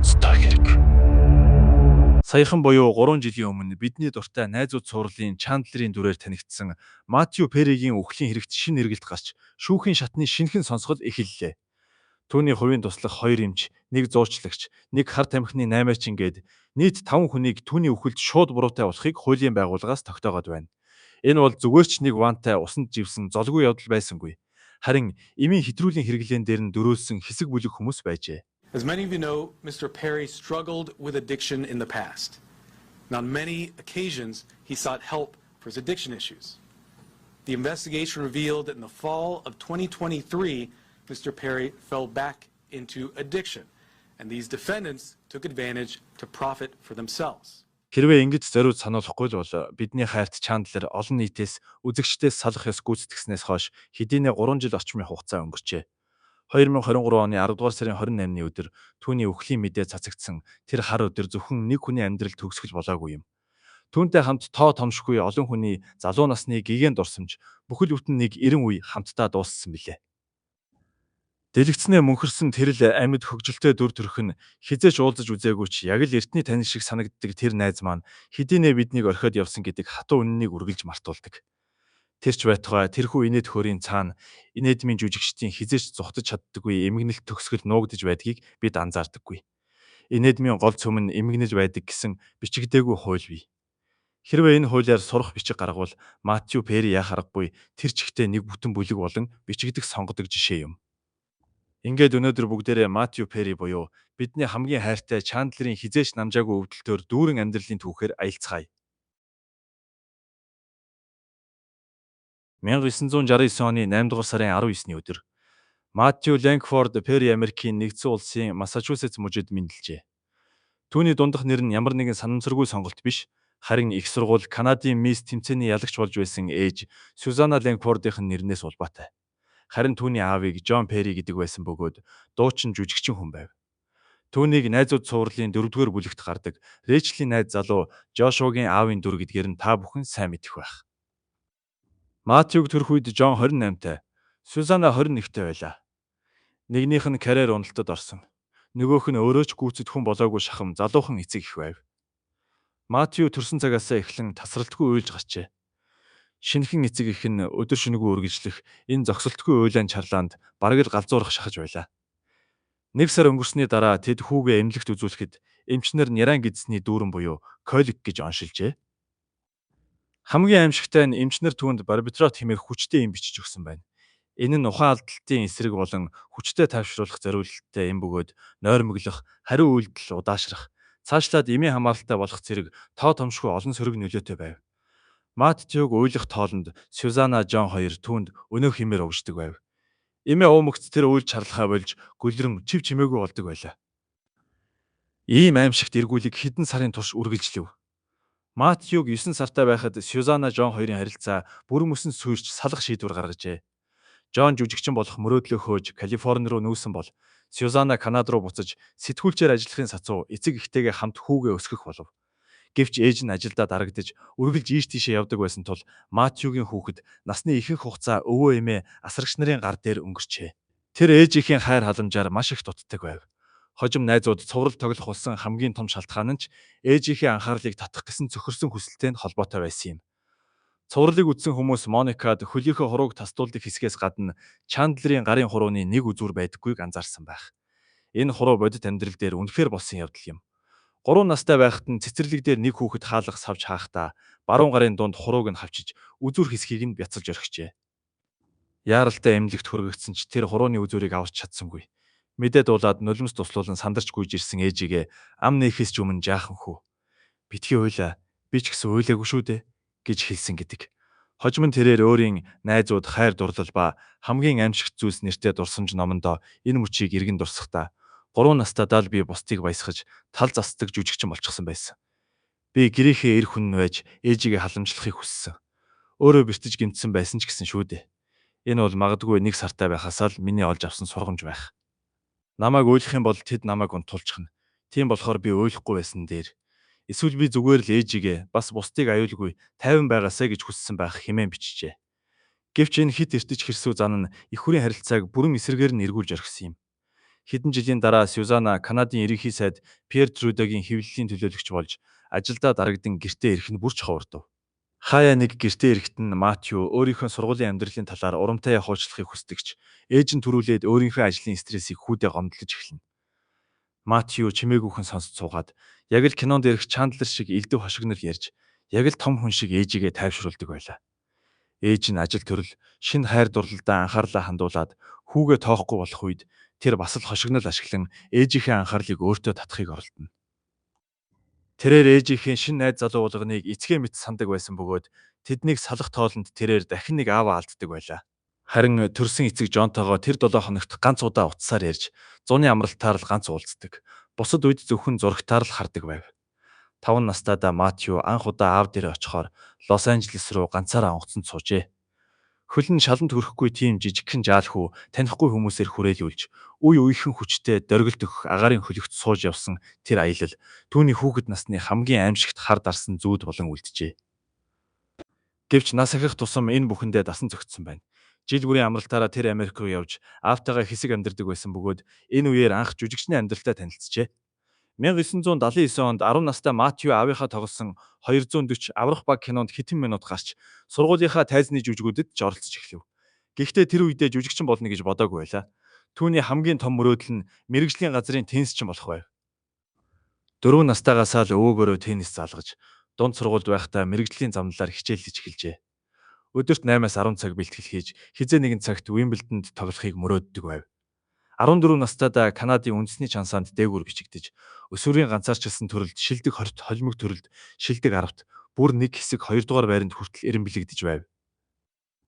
ноцтой хэрэг. Саяхан буюу 3 жилийн өмнө бидний дуртай найзууд цувралын Чандлерын дүрээр танигдсан Матью Перригийн үхлийн хэрэгт шинэ эргэлт гарч шүүхийн шатны шинэхэн сонсгол эхэллээ. Түүний хувийн туслах хоёр эмч, нэг зуучлагч, нэг хар тамхины наймаачин гээд нийт 5 хүнийг түүний үхэлд шууд буруутай болохыг хуулийн байгууллагаас тогтоогоод байна. Энэ бол зүгээр ч нэг вантай усанд живсэн золгүй явдал байсангүй. Харин эмийн хэтрүүлэн хэрэглээн дээр нь дөрөөлсөн хэсэг бүлэг хүмүүс байжээ. As many of you know, Mr. Perry struggled with addiction in the past. And on many occasions, he sought help for his addiction issues. The investigation revealed that in the fall of 2023, Mr. Perry fell back into addiction, and these defendants took advantage to profit for themselves. Хэрвээ ингэж зориуд сануулахгүй л бол бидний хайрт Чандлер олон нийтээс үзэгчдээс салах ёс гүйцэтгснээс хойш хэдийнээ 3 жил орчмын хугацаа өнгөрчээ. 2023 оны 10 дугаар сарын 28-ны өдөр түүний үхлийн мэдээ цацагдсан тэр хар өдөр зөвхөн нэг хүний амьдрал төгсгөл болоогүй юм. Түүнтэй хамт тоо томшгүй олон хүний залуу насны гэгээн дурсамж бүхэл бүтэн нэг 90 үе хамтдаа дууссан билээ. Дэлгэцнээ мөнхөрсөн тэр л амьд хөгжилтэй дүр төрх нь хэзээ ч уулзаж үзээгүй ч яг л эртний танил шиг санагддаг тэр найз маань хэдийнээ биднийг орхиод явсан гэдэг хатуу үнэнийг үргэлж мартуулдаг. Тэр ч байтугай тэрхүү инээд хөөрийн цаана инээдмийн жүжигчдийн хэзээ ч зугтаж чаддаггүй эмгэнэлт төгсгөл нуугдаж байдгийг бид анзаардаггүй. Инээдмийн гол цөм нь эмгэнэл байдаг гэсэн бичигдээгүй хууль бий. Хэрвээ энэ хуулиар сурах бичиг гаргавал Матью Перри яах аргагүй тэр чигтээ нэг бүтэн бүлэг болон бичигдэх сонгодог жишээ юм. Ингээд өнөөдөр бүгдээрээ Матью Перри буюу бидний хамгийн хайртай Чандлерын хэзээ ч намжаагүй өвдөлтөөр дүүрэн амьдралын түүхээр аялцгаая. 1969 оны 8 дугаар сарын 19-ний өдөр Матью Лэнгфорд Перри Америкийн нэгдсэн улсын Массачусетс мужид мэндэлжээ. Түүний дундах нэр нь ямар нэгэн санамсаргүй сонголт биш, харин их сургууль Канадын Мисс тэмцээний ялагч болж байсан ээж Сюзанна Лэнгфордын нэрнээс улбаатай. Харин түүний аавыг Джон Перри гэдэг байсан бөгөөд дуучин жүжигчин хүн байв. Түүнийг найзууд цувралын 4-р бүлэгт гардаг Рэйчлийн найз залуу Жошуагийн аавын дүр гэдгээр нь та бүхэн сайн мэдэх байх. Матьюг төрөх үед Джон 28-тай, Сюзанна 21-тэй байлаа. Нэгнийх нь карьер уналтад орсон. Нөгөөх нь өөрөө ч гүйцэд хүн болоогүй шахам залуухан эцэг эх байв. Матью төрсөн цагаасаа эхлэн тасралтгүй уйлж гарчээ. Шинэхэн эцэг эх нь өдөр шөнөгүй үргэлжлэх энэ зогсолтгүй уйлаан чарлаанд бараг л галзуурах шахаж байлаа. Нэг сар өнгөрсний дараа тэд хүүгээ эмнэлэгт үзүүлэхэд эмчнэр нярайн гэдэсний дүүрэн буюу колик гэж оншилжээ. Хамгийн аимшигтай нь эмчнэр түүнд барбитрат хэмээх хүчтэй эм бичиж өгсөн байна. Энэ нь ухаан алдалтын эсрэг болон хүчтэй тайвшруулах зориулалттай эм бөгөөд нойрмоглох, хариу үйлдэл удаашрах, цаашлаад эмийн хамааралтай болох зэрэг тоо томшгүй олон сөрөг нөлөөтэй байв. Маттюг уйлах тоолонд Сюзанна Жон хоёр түүнд өнөө хэмээр угждаг байв. Эмээ уумагц тэр уйлж чарлахаа болж гөлрөн чив чимээгүй болдог байлаа. Ийм аимшигт эргүүлэг хэдэн сарын турш үргэлжлэв. Маттюг 9 сартай байхад Сюзанна Жон хоёрын харилцаа бүрэн мөсөн сүйрч салах шийдвэр гаргажээ. Жон жүжигчин болох мөрөөдлөө хөөж Калифорни руу нүүсэн бол Сюзанна Канад руу буцаж сэтгүүлчээр ажиллахын сацуу эцэг эхтэйгээ хамт хүүгээ өсгөх болов. Гэвч ээж нь ажилдаа дарагдаж үргэлж ийш тийшээ явдаг байсан тул Матьюгийн хүүхэд насны ихэнх хугацаа өвөө эмээ асрагч нарын гар дээр өнгөрчээ. Тэр ээжийнхээ хайр халамжаар маш их дутдаг байв. Хожим найзууд цуврал тоглох болсон хамгийн том шалтгаан нь ч ээжийнхээ анхаарлыг татах гэсэн цөхөрсөн хүсэлтэй нь холбоотой байсан юм. Цувралыг үзсэн хүмүүс Моникад хөлийнхөө хурууг тасдуулдаг хэсгээс гадна Чандлерын гарын хурууны нэг үзүүр байдаггүйг анзаарсан байх. Энэ хуруу бодит амьдрал дээр үнэхээр болсон явдал юм. 3 настай байхад нь цэцэрлэг дээр нэг хүүхэд хаалга савж хаахтаа баруун гарын дунд хурууг нь хавчиж үзүүр хэсгийг нь бяцалж орхижээ. Яаралтай эмнэлэгт хүргэгдсэн ч тэр хурууны үзүүрийг аварч чадсангүй. Мэдээ дуулаад нулимс туслуулан сандарч гүйж ирсэн ээжигээ ам нээхээс ч өмнө жаахан хүү. Битгий уйлаа. Би ч гэсэн уйлаагүй шүү дээ гэж хэлсэн гэдэг. Хожим нь тэрээр өөрийн найзууд хайр дурлал ба хамгийн аимшигт зүйлс нэртэй дурсамж номондоо энэ мөчийг эргэн дурсахдаа 3 настайдаа л би бусдыг баясгаж тал засдаг жүжигчин болчихсон байсан. Би гэрийнхээ эр хүн нь байж ээжигээ халамжлахыг хүссэн. Өөрөө бэртэж гэмтсэн байсан ч гэсэн шүү дээ. Энэ бол магадгүй нэг сартай байхасаа л миний олж авсан сургамж байх. Намайг уйлах юм бол тэд намайг унтуулчихна. Тийм болохоор би уйлахгүй байсан дээр. Эсвэл би зүгээр л ээжигээ бас бусдыг аюулгүй тайван байгаасай гэж хүссэн байх хэмээн бичжээ. Гэвч энэ хит эртэж хэрсүү зан нь эх хүрийн харилцааг бүрэн эсрэгээр нь эргүүлж орхисон юм. Хэдэн жилийн дараа Сюзанна Канадын ерөнхий сайд Пьер Трюдогийн хэвлэлийн төлөөлөгч болж, ажилдаа дарагдан гэртээ ирэх нь бүр ч ховордов. Хаяа нэг гэртээ ирэхэд нь Маттью өөрийнхөө сургуулийн амьдралын талаар Урамтай хуучлахыг хүсдэг ч, ээж нь түрүүлээд өөрийнхөө ажлын стрессийг хүүдээ гомдлож эхэлнэ. Маттью чимээгүйхэн сонсож суугаад, яг л кинонд ирэх Чандлер шиг элдэв хошигнол ярьж, яг л том хүн шиг ээжийгээ тайвшруулдаг байлаа. Ээж нь ажил төрөл, шинэ хайр дурлалдаа анхаарлаа хандуулаад хүүгээ тоохгүй болох үед тэр бас л хошигнол ашиглан ээжийнхээ анхаарлыг өөртөө татахыг оролдоно. Тэрээр ээжийнхээ шинэ найз залуу болгоныг эцгээ мэт сандаг байсан бөгөөд тэднийг салах тоолонд тэрээр дахин нэг ааваа алддаг байлаа. Харин төрсөн эцэг Жонтойгоо тэр 7 хоногт ганц удаа утсаар ярьж, зуны амралтаар л ганц уулздаг. Бусад үед зөвхөн зурагтаар л хардаг байв. 5 настайдаа Матью анх удаа аав дээрээ очихоор Лос Анжелес руу ганцаараа онгоцонд суужээ. Хөл нь шаланд хүрэхгүй тийм жижигхэн жаал хүү танихгүй хүмүүсээр хүрээлүүлж, үе үеийнхэн хүчтэй дөргилт өгөх агаарын хөлөгт сууж явсан тэр аялал түүний хүүхэд насны хамгийн аимшигт хар дарсан зүүд болон үлджээ. Гэвч нас ахих тусам энэ бүхэндээ дасан зөгцсөн байна. Жил бүрийн амралтаараа тэр Америк руу явж аавтайгаа хэсэг амьдардаг байсан бөгөөд энэ үеэр анх жүжигчний амьдралтай танилцжээ. 1979 онд 10 настай Матью аавынхаа тоглосон 240 аврах баг кинонд хэдэн минут гарч сургуулийнхаа тайзны жүжигүүдэд ч оролцож эхлэв. Гэхдээ тэр үедээ жүжигчин болно гэж бодоогүй байлаа. Түүний хамгийн том мөрөөдөл нь мэргэжлийн газрын теннисчин болох байв. 4 настайгаасаа л өвөөгөөрөө теннис заалгаж, дунд сургуульд байхдаа мэргэжлийн замналаар хичээллэж эхэлжээ. Өдөрт 8-аас 10 цаг бэлтгэл хийж, хэзээ нэгэн цагт Уимблдонд тоглохыг мөрөөддөг байв. 14 настайдаа Канадын үндэсний чансаанд дээгүүр бичигдэж, өсвөрийн ганцаарчилсан төрөлд шилдэг 20-т, холимог төрөлд шилдэг 10-т, бүр нэг хэсэг 2 дугаар байранд хүртэл эрэмбэлэгдэж байв.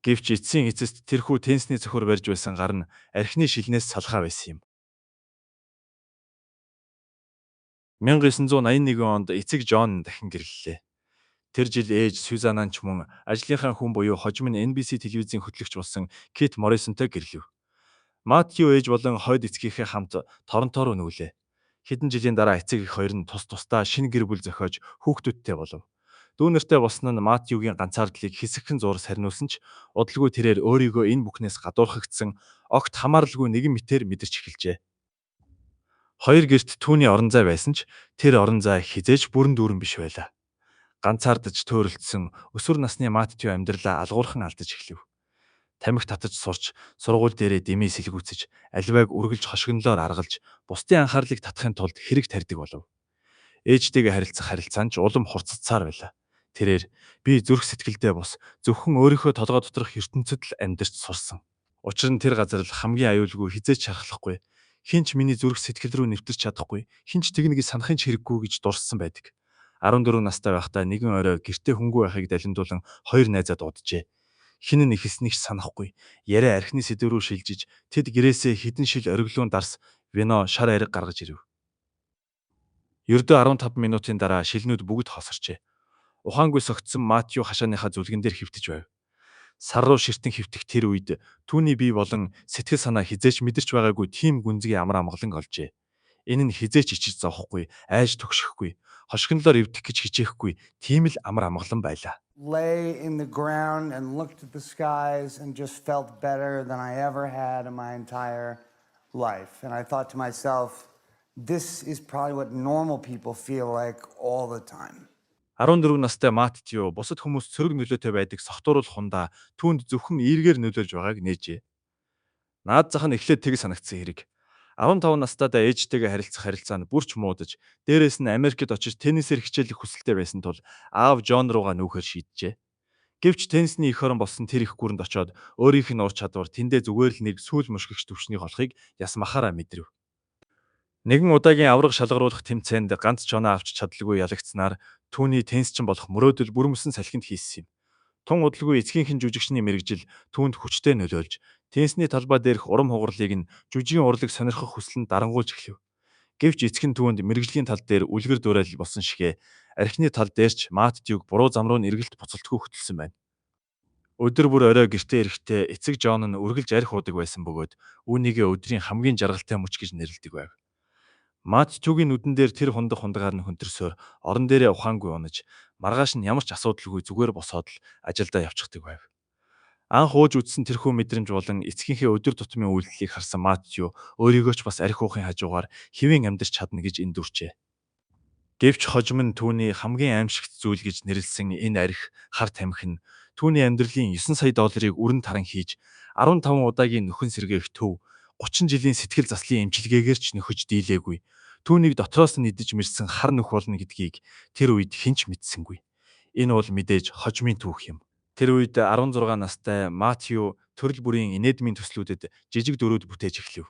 Гэвч эцсийн эцэст тэрхүү теннисний цохор барьж байсан гар нь архины шилнээс салхаа байсан юм. 1981 онд эцэг Жон дахин гэрлэлээ. Тэр жил ээж Сюзанна ч мөн ажлынхаа хүн буюу хожим нь NBC телевизийн хөтлөгч болсон Кит Моррисонтой гэрлэв. Матью ээж болон хойд эцгийнхээ хамт Торонто руу нүүлээ. Хэдэн жилийн дараа эцэг эх хоёр нь тус тусдаа шинэ гэр бүл зохиож хүүхдүүдтэй болов. Дүү нартай болсон нь Матьюгийн ганцаардлыг хэсэгхэн зуур сарниулсан ч удалгүй тэрээр өөрийгөө энэ бүхнээс гадуурхагдсан огт хамааралгүй нэгэн мэтээр мэдэрч эхэлжээ. Хоёр гэрт түүний орон зай байсан ч тэр орон зай хэзээ ч бүрэн дүүрэн биш байлаа. Ганцаардаж төөрөлдсөн өсвөр насны Матью амьдралаа алгуурхан алдаж эхлэв. Тамхи татаж сурч, сургууль дээрээ дэмий сэлгүүцэж, аливааг үргэлж хошигнолоор аргалж, бусдын анхаарлыг татахын тулд хэрэг тарьдаг болов. Ээжтэйгээ харилцах харилцаа нь ч улам хурцдсаар байлаа. Тэрээр би зүрх сэтгэлдээ бус зөвхөн өөрийнхөө толгой доторх ертөнцөд л амьдарч сурсан. Учир нь тэр газар л хамгийн аюулгүй хэзээ ч шархлахгүй, хэн ч миний зүрх сэтгэл рүү нэвтэрч чадахгүй, хэн ч тэгнэ гэж санахын ч хэрэггүй гэж дурссан байдаг. 14 настай байхдаа нэгэн орой гэртээ хүнгүй байхыг далимдуулан хоёр найзаа дууджээ. Хэн нь эхэлснийг ч санахгүй. Яриа архины сэдэв рүү шилжиж, тэд гэрээсээ хэдэн шил ориглон дарс вино, шар ариг гаргаж ирэв. Ердөө 15 минутын дараа шилнүүд бүгд хосорчээ. Ухаангүй согтсон Матью хашааныхаа зүлгэн дээр хэвтэж байв. Сар руу ширтэн хэвтэх тэр үед түүний бие болон сэтгэл санаа хэзээ ч мэдэрч байгаагүй тийм гүнзгий амар амгалан олжээ. Энэ нь хэзээ ч ичиж зовхгүй, айж түгшихгүй, хошигнолоор эвдэх гэж хичээхгүй тийм л амар амгалан байлаа. Lay in the ground and looked at the skies and just felt better than I ever had in my entire life. And I thought to myself, this is probably what normal people feel like all the time. 14 настай Маттью бусад хүмүүс сөрөг нөлөөтэй байдаг согтууруулах хундаа түүнд зөвхөн эергээр нөлөөлж байгааг нээжээ. Наад зах нь эхлээд тэг санагдсан хэрэг. 15 настайдаа ээжтэйгээ харилцах харилцаа нь бүр ч муудаж, дээрээс нь Америкт очиж теннисээр хичээллэх хүсэлтэй байсан тул аав Жон руугаа нүүхээр шийджээ. Гэвч теннисний эх орон болсон тэр их гүрэнд очоод өөрийнх нь ур чадвар тэндээ зүгээр л нэг сүүл мушгигч түвшнийг олохыг яс махаараа мэдрэв. Нэгэн удаагийн аварга шалгаруулах тэмцээнд ганц ч оноо авч чадалгүй ялагдсанаар түүний теннисчин болох мөрөөдөл бүрмөсөн салхинд хийссэн юм. Тун удалгүй эцгийнх нь жүжигчний мэргэжил түүнд хүчтэй нөлөөлж, теннисний талбай дээрх урам хугарлыг нь жүжигийн урлаг сонирхох хүсэл нь дарангуйлж эхлэв. Гэвч эцэг нь түүнд мэргэжлийн тал дээр үлгэр дуурайл болсон шигээ архины тал дээр ч Маттьюг буруу зам руу нь эргэлт буцалтгүй хөтөлсөн байна. Өдөр бүр орой гэртээ ирэхдээ эцэг Жон нь үргэлж архи уудаг байсан бөгөөд үүнийгээ өдрийн хамгийн жаргалтай мөч гэж нэрлэдэг байв. Маттьюгийн нүдэн дээр тэр хундах хундагаар нь хөнтөрсөөр орон дээрээ ухаангүй унаж, маргааш нь ямар ч асуудалгүй зүгээр босоод л ажилдаа явчихдаг байв. Анх ууж үзсэн тэрхүү мэдрэмж болон эцгийнхээ өдөр тутмын үйлдэлийг харсан Матью өөрийгөө ч бас архи уухын хажуугаар хэвийн амьдарч чадна гэж эндүрчээ. Гэвч хожим нь түүний хамгийн аймшигт зүйл гэж нэрлэсэн энэ архи, хар тамхи нь түүний амьдралын 9 сая долларыг үрэн таран хийж, 15 удаагийн нөхөн сэргээх төв, 30 жилийн сэтгэл заслын эмчилгээгээр ч нөхөж дийлээгүй. Түүнийг дотроос нь идэж мэрсэн хар нүх болно гэдгийг тэр үед хэн ч мэдсэнгүй. Энэ бол мэдээж хожмын түүх юм. Тэр үед 16 настай Матью төрөл бүрийн инээдмийн төслүүдэд жижиг дүрүүд бүтээж эхлэв.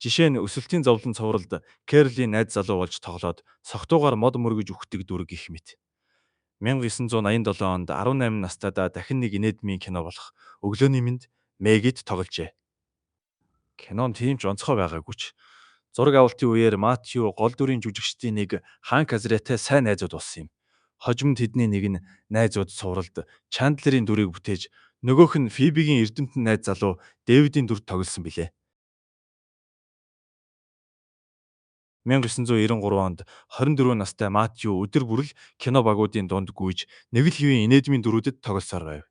Жишээ нь өсөлтийн зовлон цувралд Кэрлийн найз залуу болж тоглоод согтуугаар мод мөргөж үхдэг дүр гэх мэт. 1987 онд 18 настайдаа дахин нэг инээдмийн кино болох Өглөөний мэнд Мэгид тогложээ. Кино нь тийм ч онцгой байгаагүй ч зураг авалтын үеэр Матью гол дүрийн жүжигчдийн нэг Ханк Азриатай сайн найзууд болсон юм. Хожимд тэдний нэг нь найзууд цувралд Чандлерийн дүрийг бүтээж, нөгөөх нь Фибигийн эрдэмтэн найз залуу Дэвидийн дүрд тоглосон билээ. 1993 онд 24 настай Матью өдөр бүр л кино багуудын дунд гүйж, нэг л хэвийн инээдмийн дүрүүдэд тоглосоор байв.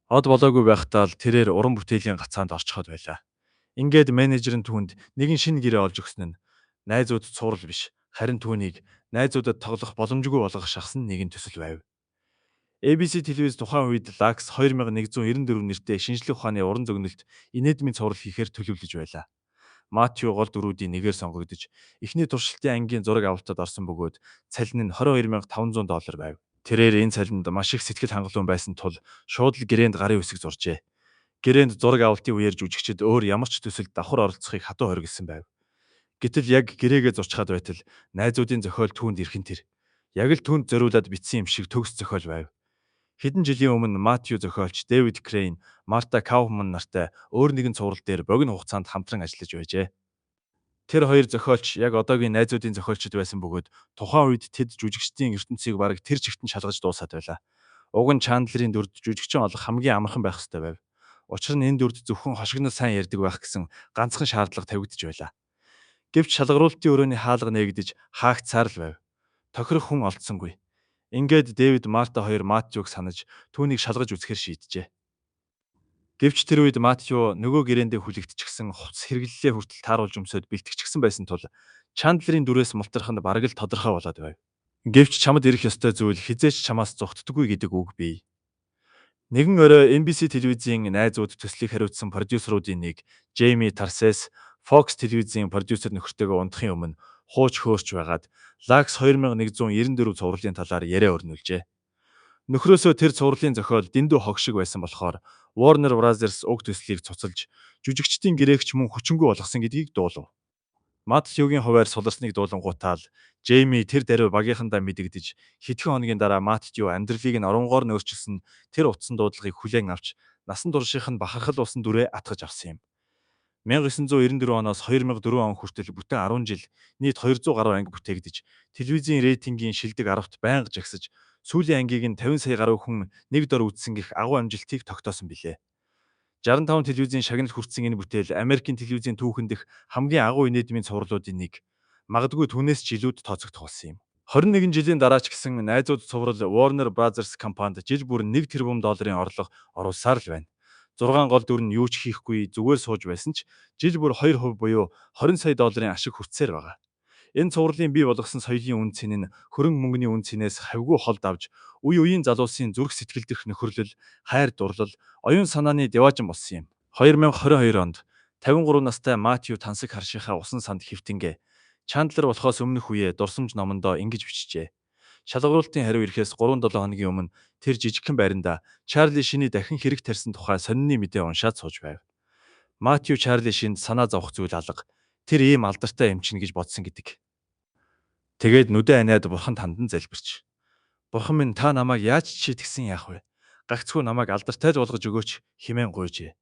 Од болоогүй байхдаа л тэрээр уран бүтээлийн гацаанд орчиход байлаа. Ингээд менежер нь түүнд нэгэн шинэ гэрээ олж өгсөн нь найзууд цуврал биш, харин түүнийг найзуудад тоглох боломжгүй болгох шахсан нэгэн төсөл байв. ABC телевиз тухайн үед Lux 2194 нэртэй шинжлэх ухааны уран зөгнөлт инээдмийн цуврал хийхээр төлөвлөж байлаа. Матью гол дүрүүдийн нэгээр сонгогдож, эхний туршилтын ангийн зураг авалтад орсон бөгөөд цалин нь 22,500 доллар байв. Тэрээр энэ цалинд маш их сэтгэл хангалуун байсан тул шууд л гэрээнд гарын үсэг зуржээ. Гэрээнд зураг авалтын үеэр жүжигчид өөр ямар ч төсөлд давхар оролцохыг хатуу хориглосон байв. Гэтэл яг гэрээгээ зурчхаад байтал найзуудын зохиол түүнд ирэх нь тэр. Яг л түүнд зориулаад бичсэн юм шиг төгс зохиол байв. Хэдэн жилийн өмнө Матью зохиолч Дэвид Крейн, Марта Кауфман нартай өөр нэгэн цуврал дээр богино хугацаанд хамтран ажиллаж байжээ. Тэр хоёр зохиолч яг одоогийн найзуудын зохиолчид байсан бөгөөд тухайн үед тэд жүжигчдийн ертөнцийг бараг тэр чигт нь шалгаж дуусаад байлаа. Уг нь Чандлерийн дүрд жүжигчин олох хамгийн амархан байх ёстой байв. Учир нь энэ дүрд зөвхөн хошигнол сайн ярьдаг байх гэсэн ганцхан шаардлага тавигдаж байлаа. Гэвч шалгаруулалтын өрөөний хаалга нээгдэж хаагдсаар л байв. Тохирох хүн олдсонгүй. Ингээд Дэвид Марта хоёр Матьюг санаж түүнийг шалгаж үзэхээр шийджээ. Гэвч тэр үед Матью нөгөө гэрээндээ хүлэгдчихсэн хувцас хэрэглэлээ хүртэл тааруулж өмсөөд бэлтгэчихсэн байсан тул Чандлерийн дүрээс мултрах нь бараг л тодорхой болоод байв. Гэвч чамд ирэх ёстой зүйл хэзээ ч чамаас зугтдаггүй гэдэг үг бий. Нэгэн орой NBC телевизийн найзууд төслийг хариуцсан продюсеруудын нэг Джейми Тарсес Fox телевизийн продюсер нөхөртэйгөө унтахын өмнө хууч хөөрч байгаад Lux 2194 цувралын талаар яриа өрнүүлжээ. Нөхрөөсөө тэр цувралын зохиол дэндүү хог шиг байсан болохоор Warner Brothers уг төслийг цуцалж жүжигчдийн гэрээг ч мөн хүчингүй болгосон гэдгийг дуулав. Матьюгийн хувиар суларсныг дуулангуутаа л Джейми тэр даруй багийнхандаа мэдэгдэж хэдхэн хоногийн дараа Матью амьдралыг нь оронгоор нь өөрчилсөн тэр утсан дуудлагыг хүлээн авч насан туршийнх нь бахархал болсон дүрээ атгаж авсан юм. 1994 оноос 2004 он хүртэл бүтэн 10 жил нийт 200 гаруй анги бүтээгдэж, телевизийн рейтингийн шилдэг 10-т байнга жагсаж, сүүлийн ангийг нь 50 сая гаруй хүн нэг дор үзсэн гэх агуу амжилтыг тогтоосон билээ. 65 телевизийн шагнал хүртсэн энэ бүтээл Америкийн телевизийн түүхэн дэх хамгийн агуу инээдмийн цувралуудын нэг. Магадгүй түүнээс ч илүүд тооцогдох болсон юм. 21 жилийн дараа ч гэсэн найзууд цуврал Warner Brothers компанид жил бүр 1 тэрбум долларын орлого оруулсаар л байна. 6 гол дүр нь юу ч хийхгүй зүгээр сууж байсан ч жил бүр 2% буюу 20 сая долларын ашиг хүртсээр байгаа. Энэ цувралын бий болгосон соёлын үнэ цэн нь хөрөнгө мөнгөний үнэ цэнээс хавьгүй хол давж үе үеийн залуусын зүрх сэтгэл дэх нөхөрлөл, хайр дурлал, оюун санааны диваажин болсон юм. 2022 онд 53 настай Матью тансаг харшийнхаа усан санд хэвтэнгээ Чандлер болохоос өмнөх үеэ дурсамж номондоо ингэж бичжээ. Шалгаруулалтын хариу ирэхээс 3-7 хоногийн өмнө тэр жижигхэн байранда Чарли Шиний дахин хэрэг тарьсан тухай сонины мэдээ уншаад сууж байв. Матью Чарли Шинд санаа зовох зүйл алга. Тэр ийм алдартай юм чинь гэж бодсон гэдэг. Тэгээд нүдэ аниад бурханд хандан залбирч. Бурхан минь та намайг яаж шийтгсэн яах вэ? Гагцхүү намайг алдартай л болгож өгөөч хэмээн гуйжээ.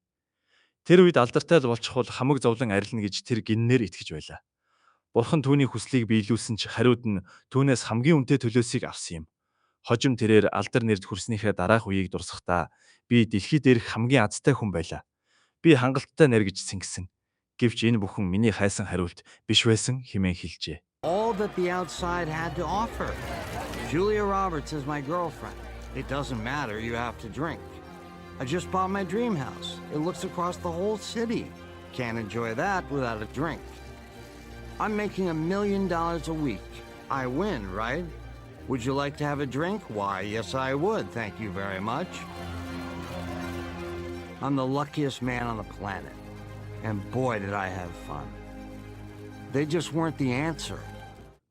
Тэр үед алдартай л болчихвол хамаг зовлон арилна гэж тэр гиннээр итгэж байлаа. Бурхан түүний хүслийг биелүүлсэн ч хариуд нь түүнээс хамгийн үнэтэй төлөөсийг авсан юм. Хожим тэрээр алдар нэрд хүрснийхээ дараах үеийг дурсахдаа би дэлхий дээрх хамгийн азтай хүн байлаа. Би хангалттай нэр гэж цэнгсэн. Гэвч энэ бүхэн миний хайсан хариулт биш байсан хэмээн хэлжээ. All that the outside had to offer. Julia Roberts is my girlfriend. It doesn't matter, you have to drink. I just bought my dream house. It looks across the whole city. Can't enjoy that without a drink. I'm making $1 million a week. I win, right? Would you like to have a drink? Why, yes, I would. Thank you very much. I'm the luckiest man on the planet. And boy, did I have fun. They just weren't the answer.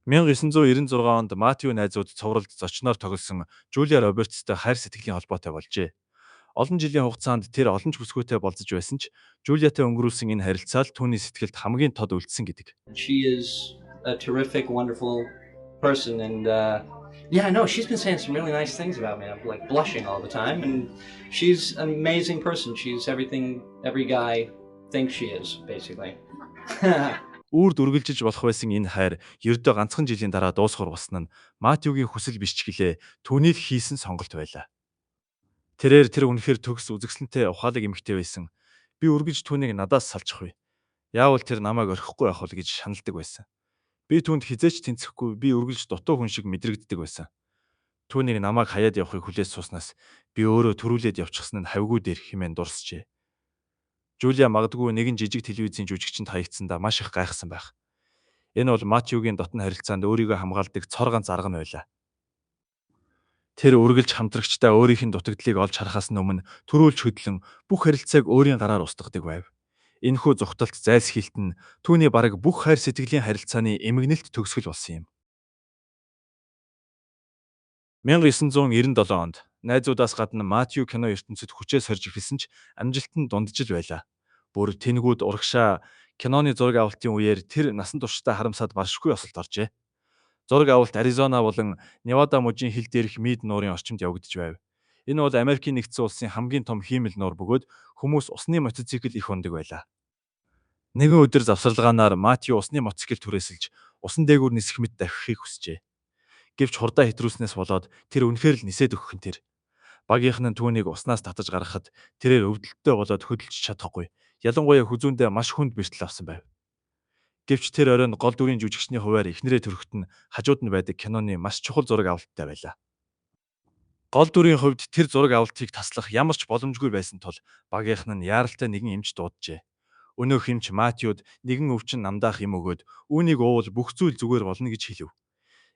1996 онд Матью найзууд цувралд зочноор тоглосон Жулиа Робертстой хайр сэтгэлийн холбоотой болжээ. Олон жилийн хугацаанд тэр олон ч бүсгүйтэй болзож байсан ч Жулиатай өнгөрүүлсэн энэ харилцаа л түүний сэтгэлд хамгийн тод үлдсэн гэдэг. She is a terrific, wonderful person, and yeah, I know she's been saying some really nice things about me. I'm like blushing all the time, and she's an amazing person. She's everything every guy thinks she is, basically. Үрд үргэлжиж болох байсан энэ хайр ердөө ганцхан жилийн дараа дуусахар болсон нь Матьюгийн хүсэл биш ч гэлээ түүний л хийсэн сонголт байлаа. Тэрээр тэр үнэхээр төгс үзэсгэлэнтэй ухаалаг эмэгтэй байсан. Би үргэлж түүнийг надаас салчихвээ. Яавал тэр намайг орхихгүй байх вэ гэж шаналдаг байсан. Би түүнд хэзээ ч тэнцэхгүй, би үргэлж дутуу хүн шиг мэдрэгддэг байсан. Түүнийг намайг хаяад явахыг хүлээж сууснаас би өөрөө түрүүлээд явчихсан нь хавьгүй дээр хэмээн дурсжээ. Жулиа магадгүй нэгэн жижиг телевизийн жүжигчинд хаягдсандаа маш их гайхсан байх. Энэ бол Матьюгийн дотно харилцаанд өөрийгөө хамгаалдаг цор ганц арга нь байлаа. Тэр үргэлж хамтрагчдаа өөрийнх нь дутагдлыг олж харахаас өмнө түрүүлж хөдлөн бүх харилцааг өөрийн гараар устгадаг байв. Энэхүү зугталт зайлсхийлт нь түүний бараг бүх хайр сэтгэлийн харилцааны эмгэнэлт төгсгөл болсон юм. 1997 онд найзуудаас гадна Матью кино ертөнцөд хүчээ сорж эхэлсэн ч амжилт нь дунджил байлаа. Бүр тэнгүүд урагшаа киноны зураг авалтын үеэр тэр насан туршдаа харамсаад баршгүй осолд оржээ. Зураг авалт Аризона болон Невада мужийн хил дээрх Мид нуурын орчимд явагдаж байв. Энэ бол Америкийн нэгдсэн улсын хамгийн том хиймэл нуур бөгөөд хүмүүс усны мотоцикл их унадаг байлаа. Нэгэн өдөр завсарлагаанаар Матью усны мотоцикл түрээсэлж усан дээгүүр нисэх мэт давхихыг хүсжээ. Гэвч хурдаа хэтрүүлснээс болоод тэр үнэхээр л нисээд өгөх нь тэр. Багийнхан нь түүнийг уснаас татаж гаргахад тэрээр өвдөлттэй болоод хөдөлж чадахгүй. Ялангуяа хүзүүндээ маш хүнд бэртэл авсан байв. Гэвч тэр оройн гол дүрийн жүжигчний хувиар эхнэрээ төрөхөд нь хажууд нь байдаг киноны маш чухал зураг авалттай байлаа. Гол дүрийн хувьд тэр зураг авалтыг таслах ямар ч боломжгүй байсан тул багийнхан нь яаралтай нэгэн эмч дууджээ. Өнөөх эмч Матьюд нэгэн өвчин намдаах эм өгөөд үүнийг уувал бүх зүйл зүгээр болно гэж хэлэв.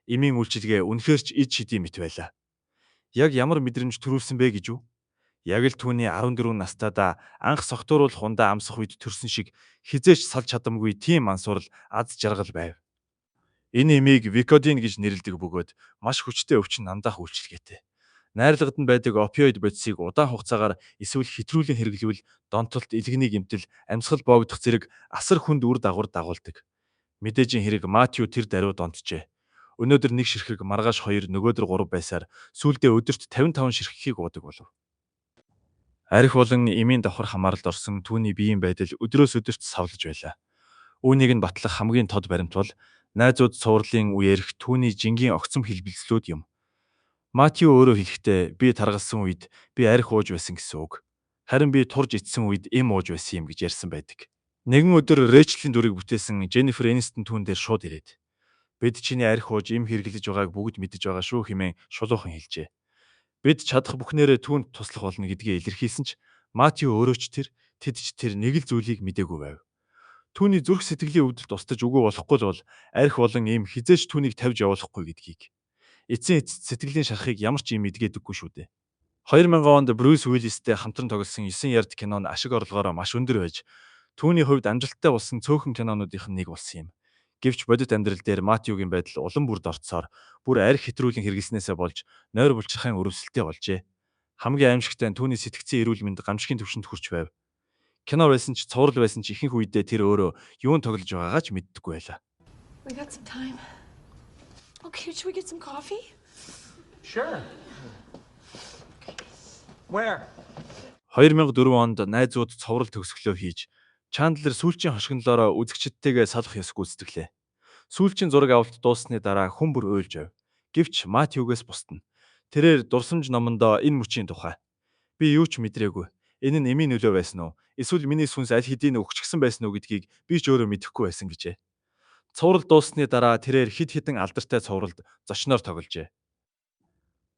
Эмийн үйлчилгээ үнэхээр ч ид шидийн мэт байлаа. Яг ямар мэдрэмж төрүүлсэн бэ гэж үү? Яг л түүний 14 настайдаа анх согтууруулах ундаа амсах үед төрсөн шиг хэзээ ч салж чадамгүй тийм мансуурал аз жаргал байв. Энэ эмийг Викодин гэж нэрлэдэг бөгөөд маш хүчтэй өвчин намдаах үйлчилгээтэй. Найрлагад нь байдаг опиоид бодисыг удаан хугацаагаар эсвэл хэтрүүлэн хэрэглэвэл донтолт, илгэний гэмтэл, амьсгал боогдох зэрэг асар хүнд үр дагавар дагуулдаг. Мэдээжийн хэрэг Матью тэр даруй донтжээ. Өнөөдөр нэг ширхэг, маргааш хоёр, нөгөөдөр гурав байсаар сүүлдээ өдөрт 55 ширхгийг уудаг болов. Архи болон эмийн давхар хамааралд орсон түүний биеийн байдал өдрөөс өдөрт савлаж байлаа. Үүнийг нь батлах хамгийн тод баримт бол найзууд цувралын үеэрх түүний жингийн огцом хэлбэлзлүүд юм. Матью өөрөө хэлэхдээ би таргалсан үед би архи ууж байсан гэсэн үг. Харин би турж идсэн үед эм ууж байсан юм гэж ярьсан байдаг. Нэгэн өдөр Рэйчлийн дүрийг бүтээсэн Дженнифер Энистон түүн дээр шууд ирээд бид чиний архи ууж эм хэрэглэж байгааг бүгд мэдэж байгаа шүү хэмээн шулуухан хэлжээ. Бид чадах бүхнээрээ түүнд туслах болно гэдгээ илэрхийлсэн ч Матью өөрөө ч тэр тэд ч тэр нэг л зүйлийг мдээгүй байв. Түүний зүрх сэтгэлийн өвдөлт устаж үгүй болохгүй л бол архи болон эм хэзээ ч түүнийг тавьж явуулахгүй гэдгийг. Эцсийн эцэст сэтгэлийн шарахыг ямар ч эм эдгээдэггүй шүү дээ. 2000 онд Брюс Уиллистэй хамтран тоглосон 9 ярд кино нь ашиг орлогоороо маш өндөр байж түүний хувьд амжилттай болсон цөөхөн кинонуудынх нь нэг болсон юм. Гэвч бодит амьдрал дээр Матьюгийн байдал улам бүр дордсоор бүр архи хэтрүүлэн хэрэглэснээсээ болж нойр булчирхайн өрөвсөлтэй болжээ. Хамгийн аимшигтай нь түүний сэтгцийн эрүүл мэнд гамшигын түвшинд хүрч байв. Кино байсан ч цуврал байсан ч ихэнх үедээ тэр өөрөө юун тоглож байгаагаа ч мэддэггүй байлаа. We got some time. Okay, should we get some coffee? Sure. Where? 2004 онд найзууд цуврал төгсгөлөө хийж Чандлер сүүлчийн хошигнолоороо үзэгчидтэйгээ салах ёс гүйцэтгэлээ. Сүүлчийн зураг авалт дууссаны дараа хүн бүр уйлж байв. Гэвч Матьюгээс бусад нь. Тэрээр дурсамж номондоо энэ мөчийн тухай би юу ч мэдрээгүй. Энэ нь эмийн нөлөө байсан уу? Эсвэл миний сүнс аль хэдийн үхчихсэн байсан уу гэдгийг би ч өөрөө мэдэхгүй байсан гэжээ. Цуврал дууссаны дараа тэрээр хэд хэдэн алдартай цувралд зочноор тогложээ.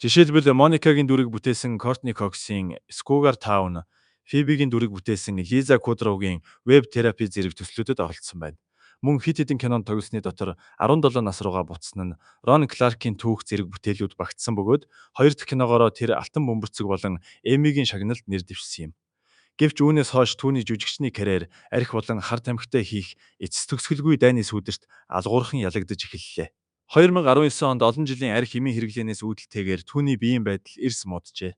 Жишээлбэл Моникагийн дүрийг бүтээсэн Кортни Коксын Cougar Town, Фибигийн дүрийг бүтээсэн Лиза Кудроугийн Web Therapy зэрэг төслүүдэд оролцсон байна. Мөн хэд хэдэн кинонд тоглосны дотор 17 нас руугаа буцсан нь, Рон Кларкийн түүх зэрэг бүтээлүүд багтсан бөгөөд хоёр дахь киногоороо тэр Алтан бөмбөрцөг болон Эммигийн шагналд нэр дэвшсэн юм. Гэвч үүнээс хойш түүний жүжигчний карьер архи болон хар тамхитай хийх эцэс төгсгөлгүй дайны сүүдэрт алгуурхан ялагдаж эхэллээ. 2019 онд олон жилийн архи эмийн хэрэглээнээс үүдэлтэйгээр түүний биеийн байдал эрс мууджээ.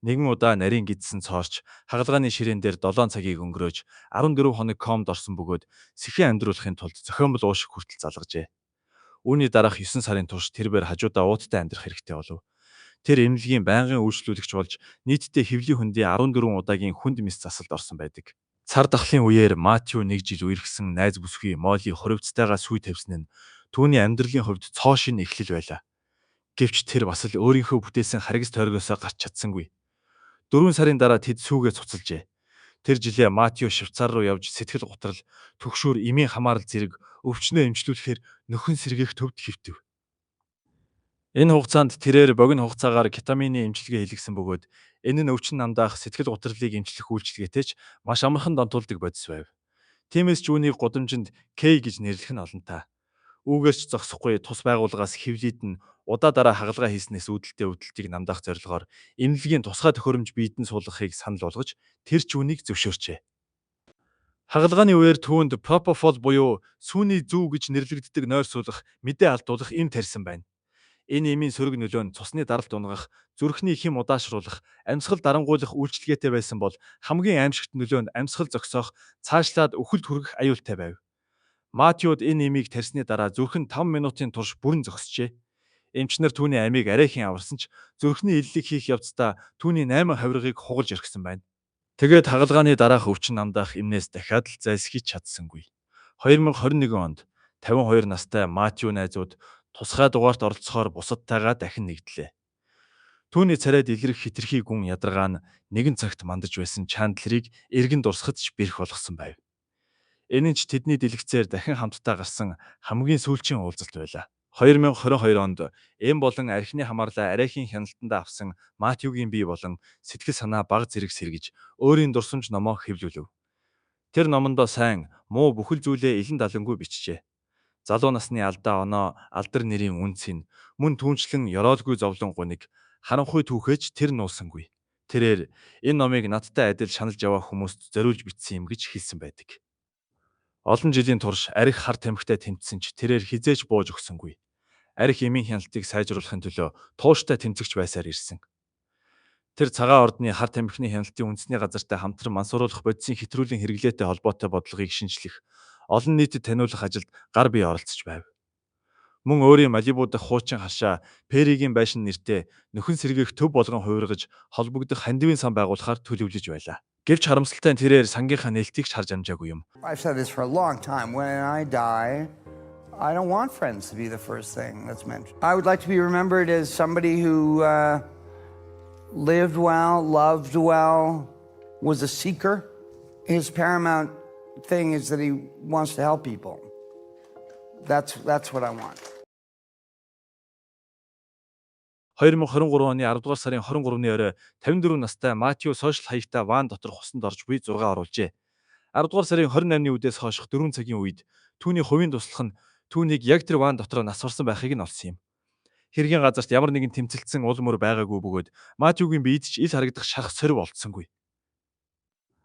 Нэгэн удаа нарийн гидсэн цоорч хагалгааны ширээн дээр 7 цагийг өнгөрөөж 14 хоног комд орсон бөгөөд сэхэн амьдруулахын тулд зохиомол уушиг хүртэл залгажээ. Үүний дараах 9 сарын турш тэрбээр хажуудаа ууттай амьдрах хэрэгтэй болов. Тэр эмнэлгийн байнгын үйлчлүүлэгч болж нийтдээ хэвлийн хөндийн 14 удаагийн хүнд мэс засалд орсон байдаг. Цар тахлын үеэр Матью нэг жил үерхсэн найз бүсгүй Молли хувирцтайгаа сүй тавьсан нь түүний амьдралын хувьд цоо шинэ эхлэл байлаа. Гэвч тэр бас л өөрийнхөө бүтээсэн харгас тойргоосоо гарч чадсангүй. 4 сарын дараа тэд сүүгээ цуцалжээ. Тэр жилээ Матью Швейцар руу явж сэтгэл гутрал, түгшүүр, эмийн хамаарал зэрэг өвчнөө эмчлүүлэхээр нөхөн сэргээх төвд хэвтэв. Энэ хугацаанд тэрээр богино хугацаагаар кетамины эмчилгээ хийлгэсэн бөгөөд энэ нь өвчин намдаах сэтгэл гутралыг эмчлэх үйлчилгээтэй ч маш амархан донтуулдаг бодис байв. Тиймээс ч үүнийг гудамжинд К гэж нэрлэх нь олонтаа. Үүгээр ч зогсохгүй тус байгууллагаас хэвлийд нь удаа дараа хагалгаа хийснээс үүдэлтэй өвдөлтийг намдаах зорилгоор эмнэлгийн тусгай төхөөрөмж биед нь суулгахыг санал болгож тэр ч үүнийг зөвшөөрчээ. Хагалгааны үеэр түүнд пропофол буюу сүүний зүү гэж нэрлэгддэг нойр суулгах, мэдээ алдуулах эм тарьсан байна. Энэ эмийн сөрөг нөлөө нь цусны даралт унгах, зүрхний хэм удаашруулах, амьсгал дарангуйлах үйлчилгээтэй байсан бол хамгийн аимшигт нөлөө нь амьсгал зогсоох, цаашлаад үхэлд хүргэх аюултай байв. Матьюд энэ эмийг тарьсны дараа зүрх нь 5 минутын турш бүрэн зогсжээ. Эмч нар түүний амийг арайхийн аварсан ч зүрхний эллэг хийх явцдаа түүний 8 хавиргыг хугалж орхисон байна. Тэгээд хагалгааны дараах өвчин намдаах эмнээс дахиад л зайлсхийж чадсангүй. 2021 онд 52 настай Матью найзууд тусгай дугаарт оролцохоор бусадтайгаа дахин нэгдлээ. Түүний царайд илрэх хэтэрхий гүн ядаргаа нь нэгэн цагт мандаж байсан Чандлерыг эргэн дурсахад ч бэрх болгосон байв. Энэ нь ч тэдний дэлгэцээр дахин хамтдаа гарсан хамгийн сүүлчийн уулзалт байлаа. 2022 онд эм болон архины хамаарлаа арайхийн хяналтандаа авсан Матьюгийн бие болон сэтгэл санаа бага зэрэг сэргэж өөрийн дурсамж номоо хэвлүүлэв. Тэр номондоо сайн, муу бүхэл зүйлээ илэн далангүй бичжээ. Залуу насны алдаа оноо, алдар нэрийн үнэ цэн, мөн түүнчлэн ёроолгүй зовлон гуниг, харанхуй түүхээ ч тэр нууссангүй. Тэрээр энэ номыг надтай адил шаналж яваа хүмүүст зориулж бичсэн юм гэж хэлсэн байдаг. Олон жилийн турш архи хар тамхитай тэмцсэн ч тэрээр хэзээ ч бууж өгсөнгүй. Архи эмийн хяналтыг сайжруулахын төлөө тууштай тэмцэгч байсаар ирсэн. Тэр Цагаан ордны хар тамхины хяналтын үндэсний газартай хамтран мансууруулах бодисын хэтрүүлэн хэрэглээтэй холбоотой бодлогыг шинэчлэх, олон нийтэд таниулах ажилд гар бие оролцож байв. Мөн өөрийн Малибу дахь хуучин хашаа Перригийн байшин нэртэй нөхөн сэргээх төв болгон хувиргаж холбогдох хандивын сан байгуулахаар төлөвлөж байлаа. Гэвч харамсалтай нь тэрээр сангийнхаа нээлтийг ч харж амжаагүй юм. I've said this for a long time. When I die, I don't want friends to be the first thing that's mentioned. I would like to be remembered as somebody who lived well, loved well, was a seeker. His paramount thing is that he wants to help people. That's what I want. 2023 оны 10 дугаар сарын 23-ны орой 54 настай Матью сошиал хаягтай ван дотор хусанд орж буй 6 оруулжээ. 10 дугаар сарын 28-ны үдээс хойших 4 цагийн үед түүний хувийн туслах нь түүнийг яг тэр ван дотроо нас барсан байхыг нь олсон юм. Хэргийн газарт ямар нэгэн тэмцэлдсэн уул мөр байгаагүй бөгөөд Матьюгийн биед ч ил харагдах шарх сорив олдсонгүй.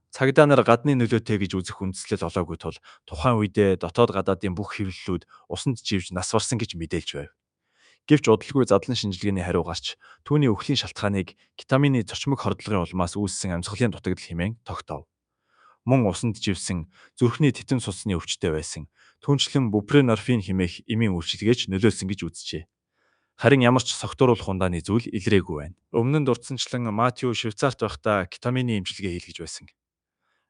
Цагдаа нар гадны нөлөөтэй гэж үзэх үндслэл олоогүй тул тухайн үедээ дотоод гадаадын бүх хэвлэлүүд усанд живж нас барсан гэж мэдээлж байв. Гэвч удалгүй задлан шинжилгээний хариу гарч түүний үхлийн шалтгааныг кетамины цочмог хордлогын улмаас үүссэн амьсгалын дутагдал хэмээн тогтоов. Мөн усанд живсэн зүрхний титэм судасны өвчтэй байсан. Түүнчлэн бупренорфин хэмээх эмийн үйлчилгээ ч нөлөөлсөн гэж үзжээ. Харин ямар ч согтууруулах ундааны зүйл илрээгүй байна. Өмнө нь дурдсанчлан Матью Швейцарт байхдаа кетамины эмчилгээ хийлгэж байсан.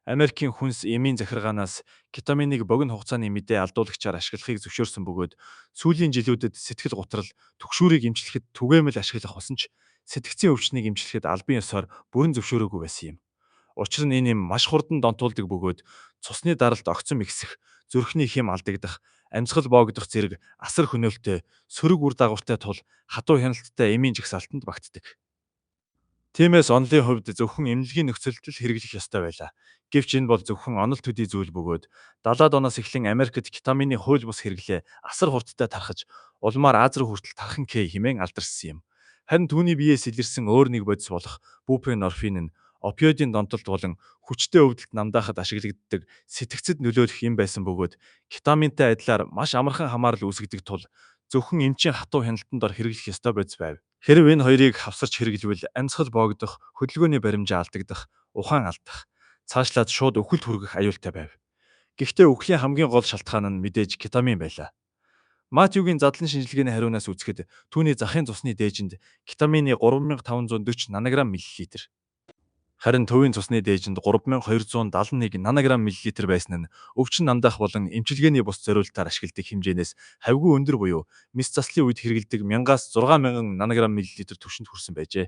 Америкийн хүнс эмийн захиргаанаас кетаминыг богино хугацааны мэдээ алдуулагчаар ашиглахыг зөвшөөрсөн бөгөөд сүүлийн жилүүдэд сэтгэл гутрал, түгшүүрийг эмчлэхэд түгээмэл ашиглах болсон ч сэтгцийн өвчнийг эмчлэхэд албан ёсоор бүрэн зөвшөөрөөгүй байсан юм. Учир нь энэ эм маш хурдан донтуулдаг бөгөөд цусны даралт огцом ихсэх, зүрхний хэм алдагдах, амьсгал боогдох зэрэг асар хөнөөлтэй, сөрөг үр дагавартай тул хатуу хяналттай эмийн жагсаалтанд багтдаг. Тиймээс онолын хувьд зөвхөн эмнэлгийн нөхцөлд л хэрэглэх ёстой байлаа. Гэвч энэ бол зөвхөн онол төдий зүйл бөгөөд 70-аад оноос эхлэн Америкт кетамины хууль бус хэрэглээ асар хурдтай тархаж, улмаар Ази руу хүртэл тархан кэй хэмээн алдаршсан юм. Харин түүний биеэс илэрсэн өөр нэг бодис болох бупренорфин нь опиоидын донтолт болон хүчтэй өвдөлт намдаахад ашиглагддаг сэтгцэд нөлөөлөх эм байсан бөгөөд кетаминтай адилаар маш амархан хамаарал үүсгэдэг тул зөвхөн эмчийн хатуу хяналтанд дор хэрэглэх ёстой бодис байв. Хэрэв энэ хоёрыг хавсарч хэрэглэвэл амьсгал боогдох, хөдөлгөөний баримжаа алдагдах, ухаан алдах, цаашлаад шууд үхэлд хүргэх аюултай байв. Гэхдээ үхлийн хамгийн гол шалтгаан нь мэдээж кетамин байлаа. Матьюгийн задлан шинжилгээний хариунаас үзэхэд түүний захын цусны дээжинд кетамины 3540 нанограмм миллилитр, харин төвийн цусны дээжинд 3271 нанограмм миллилитр байсан нь өвчин намдаах болон эмчилгээний бус зориултаар ашигладаг хэмжээнээс хавьгүй өндөр буюу мэс заслын үед хэрэглэдэг 1000-аас 6000 нанограмм миллилитр түвшинд хүрсэн байжээ.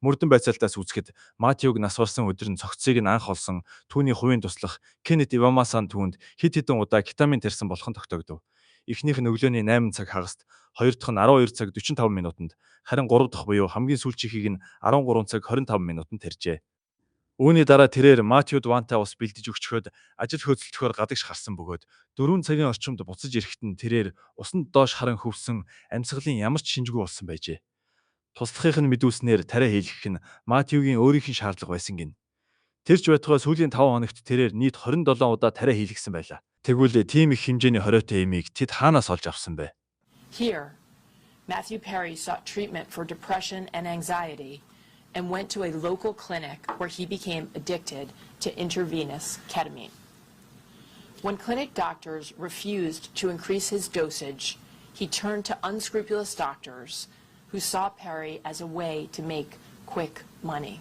Мөрдөн байцаалтаас үзэхэд Матьюг нас барсан өдөр нь цогцсыг нь анх олсон түүний хувийн туслах Кеннет Ивамасан түүнд хэд хэдэн удаа кетамин тарьсан болох нь тогтоогдов. Эхнийх нь өглөөний 8 цаг хагаст, хоёр дахь нь 12 цаг 45 минутанд, харин гурав дахь буюу хамгийн сүүлчийнхийг нь 13 цаг 25 минутанд тарьжээ. Үүний дараа тэрээр Матьюд вантай ус бэлдэж өгчхөөд ажил хөөцөлдөхөөр гадагш гарсан бөгөөд 4 цагийн орчимд буцаж ирэхэд нь тэрээр усанд доош харан хөвсөн, амьсгалын ямар ч шинжгүй болсон байжээ. Туслахынх нь мэдүүлснээр тариа хийлгэх нь Матьюгийн өөрийнх нь шаардлага байсан гэнэ. Тэр ч байтугай сүүлийн 5 хоногт тэрээр нийт 27 удаа тариа хийлгэсэн байлаа. Тэгвэл тийм их хэмжээний хориотой эмийг тэд хаанаас олж авсан бэ? Here, Matthew Perry sought treatment for depression and anxiety and went to a local clinic where he became addicted to intravenous ketamine. When clinic doctors refused to increase his dosage, he turned to unscrupulous doctors who saw Perry as a way to make quick money.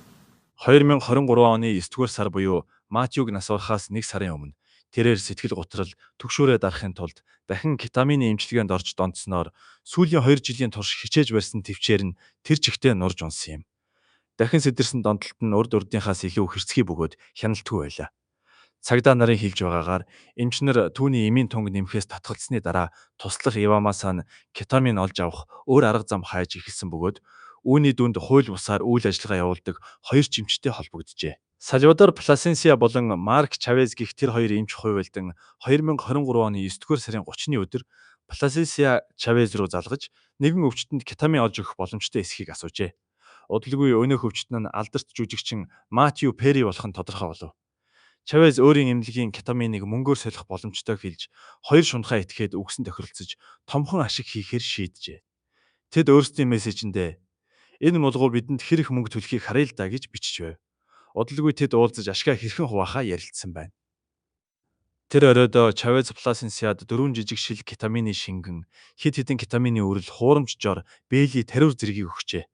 2023 оны 9 дугаар сар буюу Матьюг нас барахаас нэг сарын өмнө тэрээр сэтгэл гутрал түгшүүрээ дарахын тулд дахин кетамины эмчилгээнд орж донтсноор сүүлийн 2 жилийн турш хичээж барьсан тэвчээр нь тэр чигтээ нурж унсан юм. Дахин сэтэрсэн донтолт нь урд урдынхаас илүү хэрцгий бөгөөд хяналтгүй байлаа. Цагдаа нарын хэлж байгаагаар эмч нар түүний эмийн тунг нэмэхээс татгалзсаны дараа туслах Ивамасан кетамин олж авах өөр арга зам хайж эхэлсэн бөгөөд үүний дүнд хууль бусаар үйл ажиллагаа явуулдаг хоёр ч эмчтэй холбогджээ. Сальвадор Пласенсиа болон Марк Чавез гэх тэр хоёр эмч хувилдан 2023 оны 9 дугаар сарын 30-ны өдөр Пласенсиа Чавез руу залгаж нэгэн өвчтөнд кетамин олж өгөх боломжтой эсэхийг асуужээ. Удалгүй өнөөх өвчтөн нь алдарт жүжигчин Матью Перри болох нь тодорхой болов. Чавез өөрийн эмнэлгийн кетаминыг мөнгөөр солих боломжтой хэлж, хоёр шунхаа итгэхэд үгсэн тохиролцож томхон ашиг хийхээр шийджээ. Тэд өөрсдийн мессежиндээ энэ мулгуу бидэнд хэр их мөнгө төлөхийг харъя л да гэж бичиж байв. Удалгүй тэд уулзаж ашгаа хэрхэн хуваахаа ярилцсан байна. Тэр оройдоо Чавез Пласенсиад дөрвөн жижиг шил кетамины шингэн, хэд хэдэн кетамины үрэл, хуурамч жор, бээли, тариур зэргийг өгчээ.